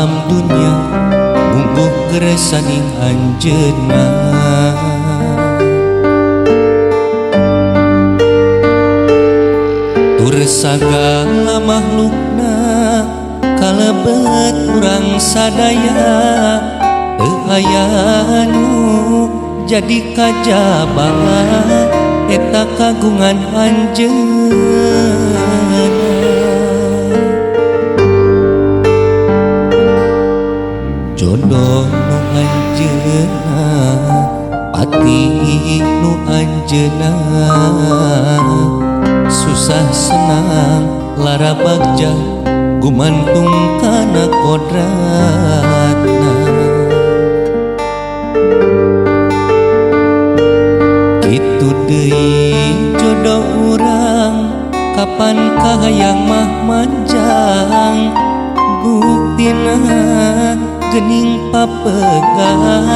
Alam dunya mungguh kersaning anjeunna. Tur sagala makhlukna kalebet urang sadaya, teu aya nu jadi kajaba eta kagungan anjeunna. Jodoh nu anjeunna, pati nu anjeunna, susah senang lara bagja gumantung kana kodratna. Kitu deui jodoh urang kapan kahayang mah manjang, buktina gening papegat.